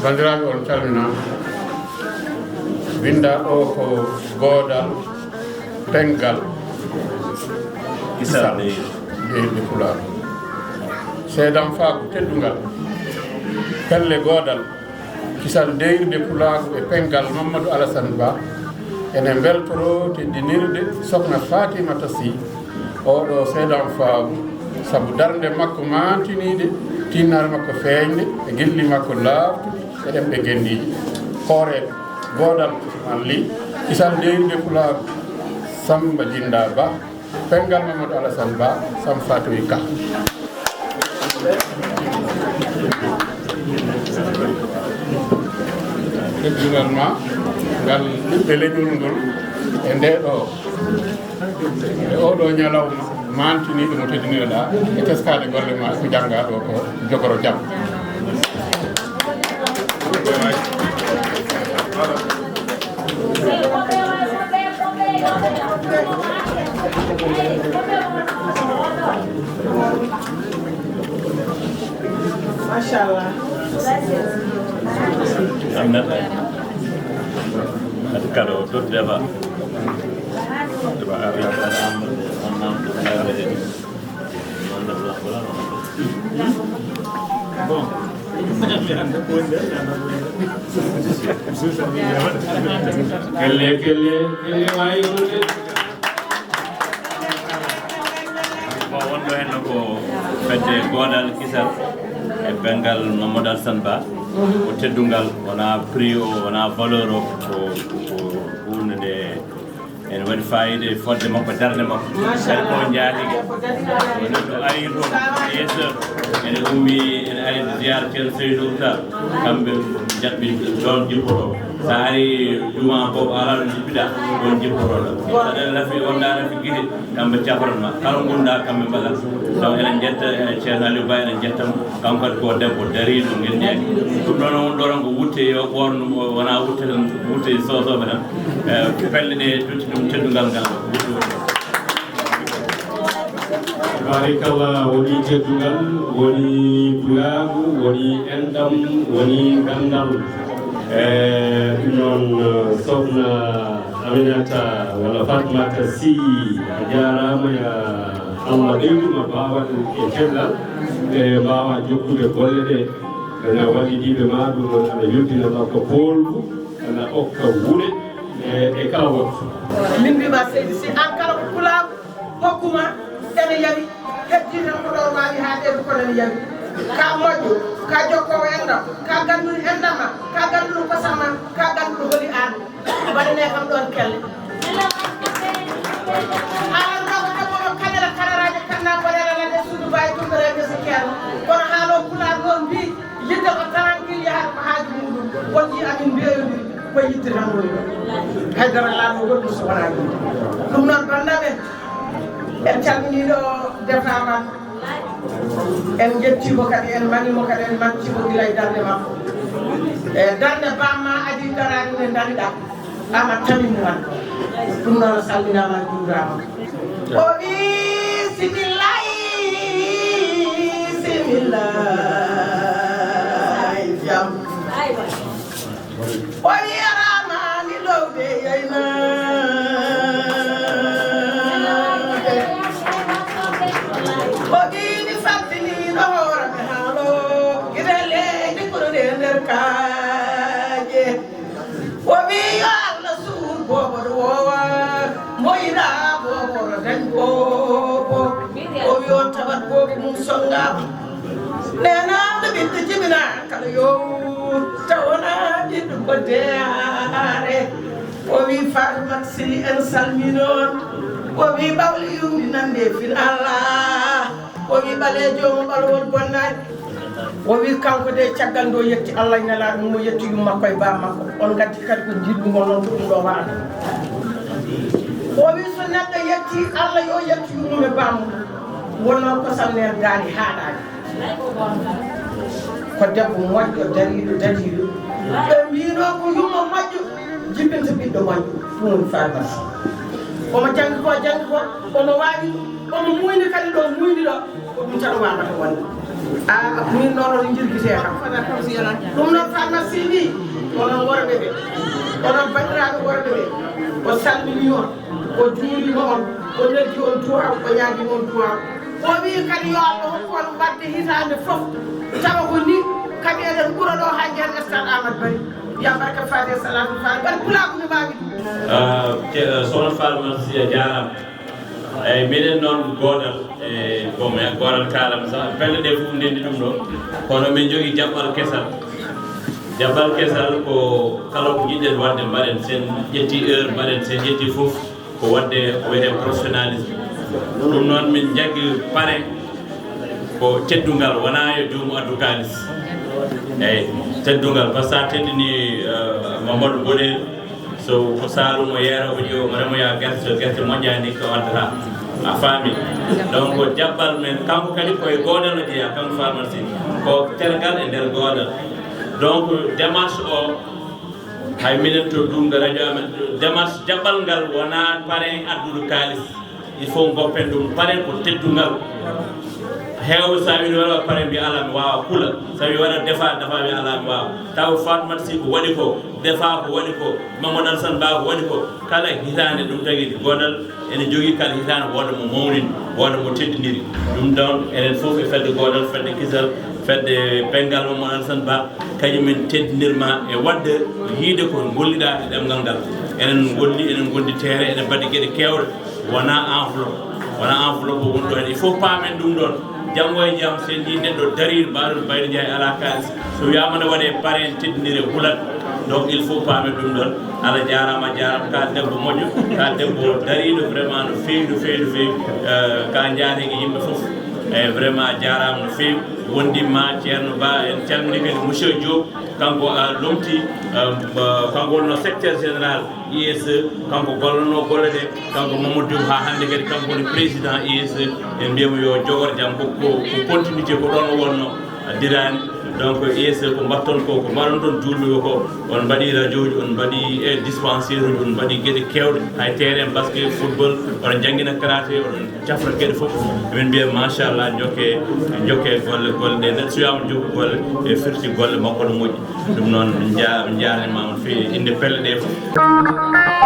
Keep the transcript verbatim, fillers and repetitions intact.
Banndiraaɓe, on calminaama. Winnda o ko goodal, penngal, kisal deyrde Pulaagu. Seedam faaku teddungal, pelle goodal, kisal deyrde Pulaagu e penngal Mamadou Alassane Ba. Ene mbeltoroo teddinirde Sokhna Fatimata Sy, oɗo seedam faaku, sabu darnde makko maantiniinde, tiinnaare makko feeñnde e gilli makko laaɓtuɗi e ɗemɗe ngenndiije. Hooreeɓe, goodal Ousmane Ly, kisal deyrde Pulaagu Samba Djinnda Ba, penngal Mamadou Alassane Ba, Sam Fatoyi Ka. Teddungal ma ngal ɓiɓɓe leñol ngol e nde ɗo, e oɗo ñalawma maantiniiɗo mo teddinirɗa e teskaade golle ma e ko jannga ɗo ko jogoro jam. Machallah. Aminata. Ati kado tot deba. Deba ari. Bon. Kelle, kelle, kelle, wayi wonde. Bon, wonɗo henno ko fedde goodal kisal e penngal Mamadou Alassane Ba. Ko teddungal, wona prix o, wona valeur o, ko, ko huunde nde ene waɗi fayida e fodde makko, darnde makko. Machallah. Kadi ko njaatige. Woni ɗo ari ɗo, yeeso, ene ummi, ene ari ziyaara Ceerno Seydou Tall. Kamɓe njaɓɓi toon jippoto. So a ari juma boobu, a alaa ɗo jippiɗa, ɗoon jippotoɗa. So aɗa rafi, wonda rafi gide, kamɓe cafranma. Kala ngonɗa, kamɓe mbaɗat. Donc, eɗen njetta, eh, Ceerno Aliou Ba, eɗen njetta mo. Kanko kadi ko debbo dariiɗo, ngenndiyaaki. Ɗum ɗoon, o woni ɗo tan ko wutte yo ɓoorno, o wona wutte tan, wutte soosooɓe tan. Eh, pelle ɗe totti ɗum teddungal ngal, wutte woni. Barikalla, woni teddungal, woni pulaagu, woni enɗam, woni ganndal. Eh, ɗum noon, eh, Sokhna Aminata walla Fatmata Sy, a jaaraama, ya Allah ɓeydu ma baawal e cellal, ɓe mbaawa jokkude golle ɗe. Ena wallidiiɓe ma ɗum noon, aɗa yoddina makko poolgu, aɗa okka wuure, e, e kala waktu. Min mbiima Seydi Sy, aan kala ko pulaagu hokkuma, ene yawi, heddii tan ko ɗoon waawi haaɗeede kono ene yawi. Ka moƴƴo, ka jokkoowo enɗam, ka gannduɗo enɗam ma, ka gannduɗo kosam ma, ka gannduɗo holi aan. Mbaɗanee kam ɗoon kelle. Alan ɗo ko debbo mo kañala kararaajo kanna boɗeela nande suudu baay tumɓere e gese ceerno. Kono haalo pulaar noon mbii, yidde ko tranquille, yahata ko haaju muuɗum. Wonji amin mbeewndi ko yidde tan woni ɗo. Haydara laamɗo goɗɗum so wonaa yidde. Ɗum noon banndaɓe, en calminii ɗo département. En njetti mo kadi, en mani mo kadi, en manti mo gila e darnde makko. E darnde bamma adi daraade nde dariɗa, ama tami mo wan. Ɗum noon salminaama, juuraama. O wi simillahi, simillahi jam. O wi a raamaani lowde yaynaade. O wi mi faddiniino hoore mi haalo gide leydi kono ɗe nder kaaƴe. O wi yo Allah suur boobo ɗo woowa, mo yiɗaa boobo ɗo dañ boobo. O wi on tawat boobo mum sonngaama. Neenaaɗo ɓiɗɗo jibinaa kala yow, taw wonaa ɓiɗɗo ko deyaare. O wi Fatimata Sili en salmino on. O wi ɓawli yumɗinande fin Allah. O wi ɓaleejo mo ɓalwol bonnaani. O wi kanko de caggal nde o yetti Allah e Nelaaɗo mum, o yetti yumma makko e baaba makko. On ngaddi kadi ko jiɗɗum on noon ko ɗum ɗo waɗata. O wi so neɗɗo yetti Allah yo yettu yumma e baaba mum. Wonno kosam neen daali haaɗaani. Ko debbo moƴƴo, dariiɗo, dadiiɗo. Ɓe mbiino ko yumma moƴƴo, Jippinta ɓiɗɗo moƴƴo, ɗum woni pharmacie. Omo janngi ko, janngi ko, omo waawi, omo muuyni kadi ɗo muuyni ɗo, ko ɗum tan waawata wonde. A min noon oto jirgite kam. Ɗum noon pharmacie ni, onon worɓe ɓe, onon banndiraaɓe worɓe ɓe, o salmini on, o juurima on, o neldi on duwaaw, o ñaagima on duwaaw. O wii kadi yo Allah hokku on waɗde hitaande fof, tawa ko ni kadi eɗen ɓura ɗo haa njeyen stade Amadou Barry. Ya barka Faatiha, salaatul Faatiha, mbaɗ pulaagu mi mbaawi ɗum. Ah, ce- eh, sohna Fatma Si, a jaaraama. Eyi, minen noon goodal, e bon, e goodal kaalam sax, pelle ɗe fof ndenndi ɗum ɗo. Kono min njogii jaɓɓal kesal. Jaɓɓal kesal ko kala ko njiɗɗen waɗde mbaɗen, sen ƴetti heure mbaɗen, sen ƴetti fof ko waɗde ko wiyetee professionnalisme. Ɗum noon min njaggi pare ko teddungal, wonaa yo joomum addu kaalis. Eyi, teddungal, par ce que sa teddini, eh, Mamadou Boɗeeri, so ko Saalum o yeera, o ƴeewa, o remoya gerte, so gerte moƴƴaani, ko addata. A faami? Donc, jaɓɓal men, kanko kadi ko e goodal o jeyaa, kanko pharmacie, ko tergal e nder goodal. Donc, démarche o, hay minen to Duumga radio amen, démarche jaɓɓal ngal wonaa pare addude kaalis. Il faut ngoppen ɗum pare ko teddungal. Heewɓe so a wii waɗa pare mbiya alaa mi waawa kula. So a wii waɗa defa, defa mbiya alaa mi waawa. Taw Fatmat Si ko waɗi ko, defa ko waɗi ko, Mamadou Alassane Ba ko waɗi ko. Kala hitaande ɗum tagi goodal ene jogii kala hitaande wooda mo mawnini, wooda mo teddiniri. Ɗum ɗoon enen fof e fedde goodal, fedde kisal, fedde penngal Mamadou Alassane Ba, kañum en teddinirma e waɗde yiide ko ngolliɗaa e ɗemngal ngal. Enen ngolli, enen ngondi teere, enen mbaɗi geɗe keewɗe. Wonaa enveloppe, wonaa enveloppe woni ɗo. Il faut paamen ɗum ɗoon. Janngo e jam, so en njii neɗɗo dariiɗo, mbaɗo Baydo Ndiaye alaa kaalis. So wiyaama ne waɗee pare en teddinire hulat. Donc, il faut paamen ɗum ɗoon. Allah jaaraama, a jaaraama. Ka debbo moƴƴo, ka debbo dariiɗo vraiment no feewi, no feewi, no feewi. Eh, ka njaarnike yimɓe fof. Eyi, vraiment a jaaraama no feewi. Wondimma Ceerno Ba, en calminii kadi monsieur Diop. Kanko a lomti, eh, ba- kanko wonno secrétaire général I S E, kanko gollanoo golle ɗe, kanko Mamadou Diop haa hannde kadi kanko woni président I S E. En mbiyamo yo jogor jam, ko, ko, ko continuité, ko ɗoon o wonno, a diraani. Donc I S E ko mbaɗton ko, ko mbaɗon ɗon juulɓe ko, on mbaɗi radiooji, on mbaɗi e dispensaire uji, on mbaɗi geɗe keewɗe, hay terrain basket, football, oɗon janngina karaté, oɗon cafra geɗe fof. Min mbiya machallah, jokke, jokke golle, golle ɗe. Neɗɗo so wiyaama jokku golle, e firti golle makko no moƴƴi. Ɗum noon, min nja- min njaarniima on fii innde pelle ɗe fof.